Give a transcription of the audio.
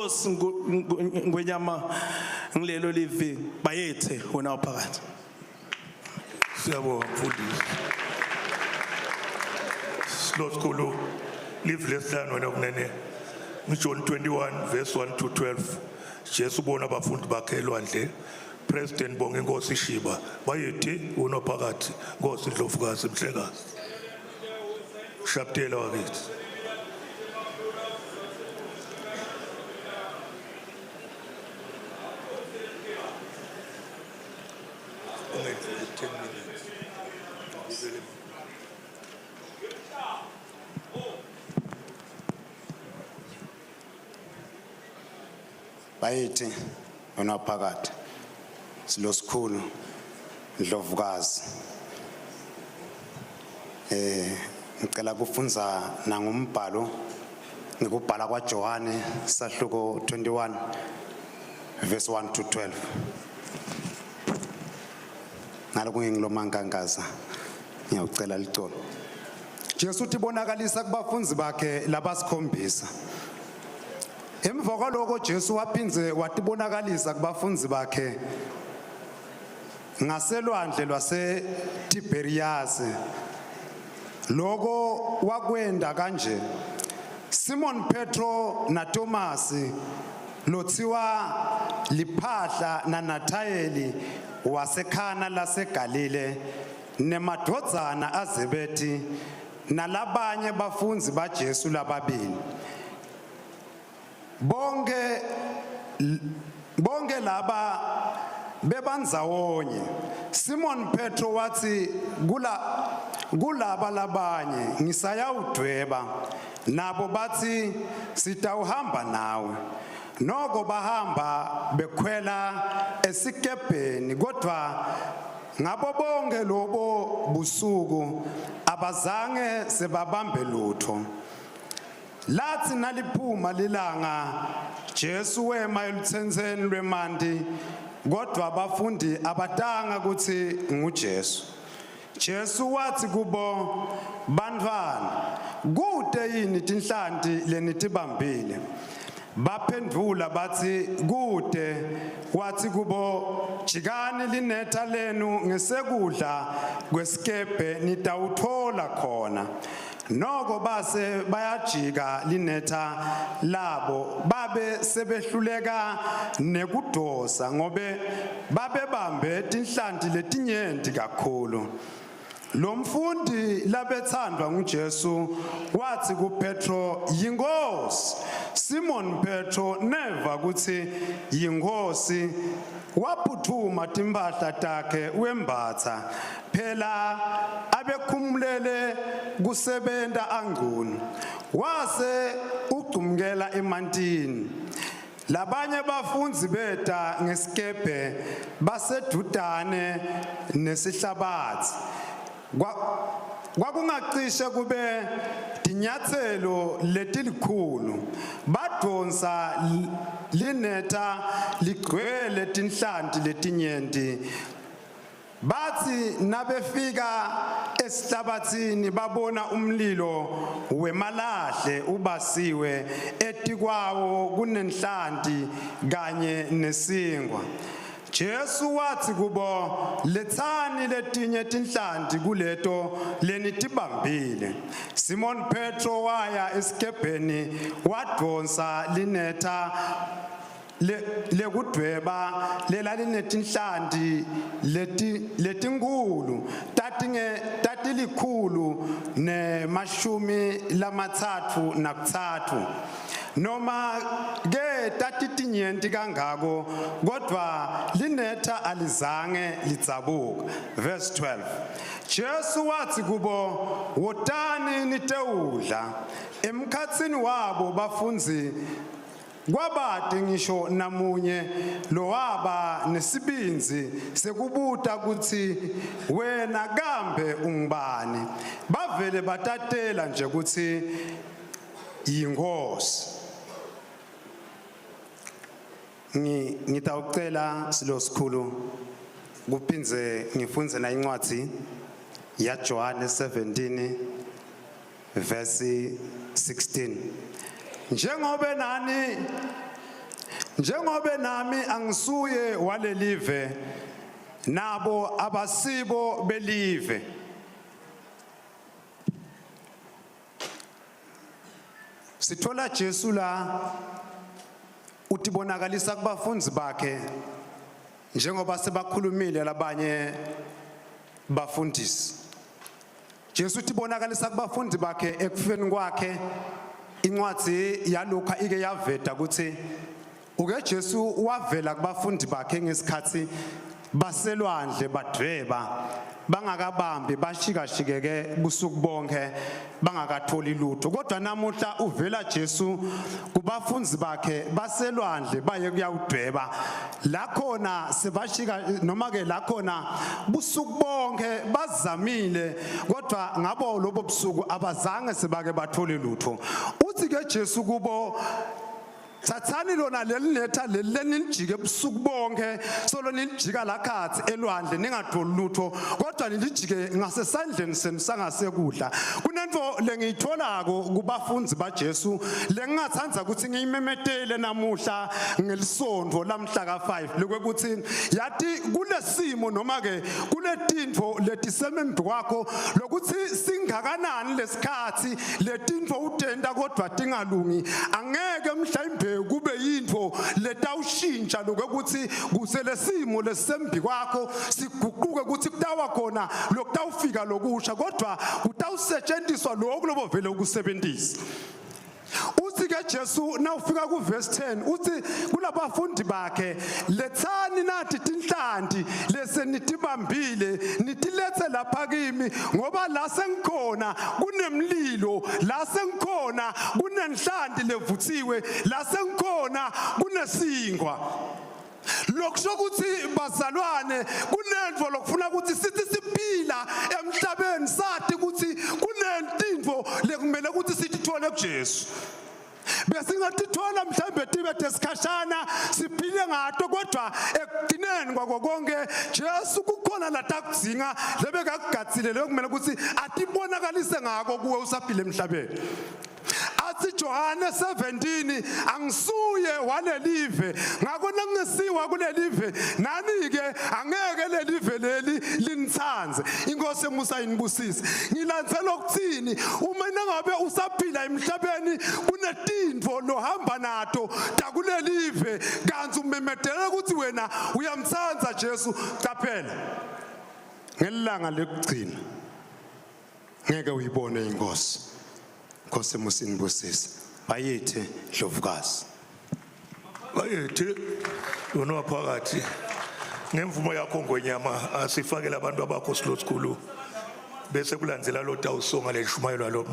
Nkosi Ngwenyama ngilelo livi bayethe wona phakathi. Siyabonga mfundisi. Silo sikhulu live lesihlanu wena kunene. NgiJohn 21 verse 1 to 12. Jesu ubona abafundi bakhe elwandle. President Bonginkosi Shiba bayethi unophakathi Nkosi Ndlovukazi Mhlekazi. Shaptela wakithi. Ungenzele 10 minutes. Ubukele. Bayithi wena phakathi silo sikhulu Ndlovukazi eh ngicela kufunza nangumbhalo ngikubhala kwaJohane sahluko 21 verse 1 to 12 ngalokho ngilomankankaza ngiyawucela licolo Jesu uthi bonakalisa kubafunzi bakhe labasikhombisa Emva kwaloko Jesu waphindze watibonakalisa kubafunzi bakhe ngaselwandle lwaseTiberiyasi. Loko wakwenda kanje. Simon Petro naTomasi lothiwa liphahla naNathayeli waseKhana laseGalile nemadvodzana aZebedi nalabanye bafundzi baJesu lababili. Bonke bonke laba bebandzawonye. Simon Petro wathi kula kulaba labanye ngisayawudweba nabo bathi sitawuhamba nawe. Noko bahamba bekhwela esikebheni kodwa ngabo bonke lobo busuku abazange sebabambe lutho. Lathi naliphuma lilanga Jesu wema elutsentseni lwemanti kodwa abafundi abatanga ukuthi nguJesu. Jesu wathi kubo bantfwana kute yini tinhlanti lenitibambile Baphendvula batsi kute wathi kubo jikani linetha lenu ngesekudla kwesikebhe nitawuthola khona Noko base bayajika linetha labo babe sebehluleka nekudosa ngobe babebambe tinhlanti letinyenti kakhulu. Lo mfundi labethandwa nguJesu wathi kuPetro yinkosi. Simon Petro neva kutsi yinkosi waphuthuma timphahla takhe wembatsa phela abekhumulele kusebenta angcunu wase ugcumkela emantini labanye bafundzi beta ngesikebhe basedudane nesihlabathi kwakungacishe kube tinyatselo letilikhulu badonsa linetha ligcwele tinhlanti letinyenti Bathi nabefika esihlabathini babona umlilo wemalahle ubasiwe etikwawo kunenhlanti kanye nesinkwa. Jesu wathi kubo letsani letinye tinhlanti kuleto lenitibambile. Simon Petro waya esikebheni wadvonsa linetha lekudvweba lelalinetinhlanti leti letinkhulu tatinge tatilikhulu nemashumi lamatsatfu nakutsatfu noma ke tatitinyenti kangako kodvwa linetha alizange lidzabuka verse 12 Jesu wathi kubo wotani nitewudla emkhatsini wabo bafundzi Kwabate ngisho namunye lowaba nesibindzi sekubuta kutsi wena kambe ungubani. Bavele batatela nje kutsi yinkhosi. Ngi ngitawucela silo sikhulu kuphindze ngifundze na incwadzi yaJohane 17 verse 16 njengobe nani Njengobe nami angisuye walelive nabo abasibo belive. Sithola Jesu la utibonakalisa kubafundi bakhe njengoba sebakhulumile labanye bafundisi. Jesu utibonakalisa kubafundi bakhe ekufeni kwakhe. Incwadi yaLuka ike yaveta ukuthi uke Jesu wavela kubafundi bakhe ngesikhathi baselwandle badvweba bangakabambi, bashikashikeke busuku bonke bangakatholi lutho. Kodwa namuhla uvela Jesu kubafundi bakhe baselwandle baye kuyawudweba la khona sebashika, noma ke la khona busuku bonke bazamile, kodwa ngabo lobo busuku abazange sebake bathole lutho. Uthi ke Jesu kubo, "Thathani lona leli netha leli lenilijike ebusuku bonke, solo nilijika lakhathi elwandle ningatholi lutho, kodwa nilijike ngasesandleni senu sangasekudla." Kunento lengiyitholako kubafundi baJesu lengingathanda ukuthi ngiyimemetele namuhla ngelisonto lamhla ka5, lokuthi yati kulesimo noma ke kuletintfo letisemembi kwakho, lokuthi singakanani lesikhathi letintfo utenta kodwa tingalungi, angeke mhlawumbe kube yintfo letawushintsha lokuthi kuse lesimo lesembi kwakho siguquke ukuthi kutawa khona lokutawufika lokusha, kodwa kutawusetshenziswa lokhu lobo vele ukusebenzisa. Uthi ke Jesu nawufika ku verse 10, uthi kulabafundi bakhe, "Lethani nathi tinhlanti lesenitibambile, nitilethe lapha kimi, ngoba la sengikhona kunemlilo, la sengikhona kunenhlanti levuthiwe, la sengikhona kunesingwa." Lokusho ukuthi bazalwane, kunentfo lokufuna ukuthi sithi siphila emhlabeni sathi ukuthi kunentintfo lekumele ukuthi sithithole kuJesu. Besingatithola mhlawumbe tibe tesikhashana siphile ngato, kodwa ekugcineni kwako konke Jesu kukhona latakudzinga lebekakugadzile lekumele ukuthi atibonakalise ngako kuwe usaphila emhlabeni. Athi Johane 17, "Angisuye walelive, ngakho nangisiwa kulelive nani ke angeke lelive leli linitsanze." Inkosi emusa inibusise. Ngilandzela ukuthini? Uma nangabe usaphila emhlabeni kunetintfo lohamba nato takulelive, kantsi umemetela ukuthi wena uyamtsandza Jesu, caphela, ngelanga lekugcina ngeke uyibone inkosi. Nkosi emusa inibusise. Bayethe Ndlovukazi. Bayethe wena waphakathi. Ngemvumo yakho Ngwenyama, asifakele abantu abakho silosikhulu bese kulandzela lo tawusonga leshumayelo lo.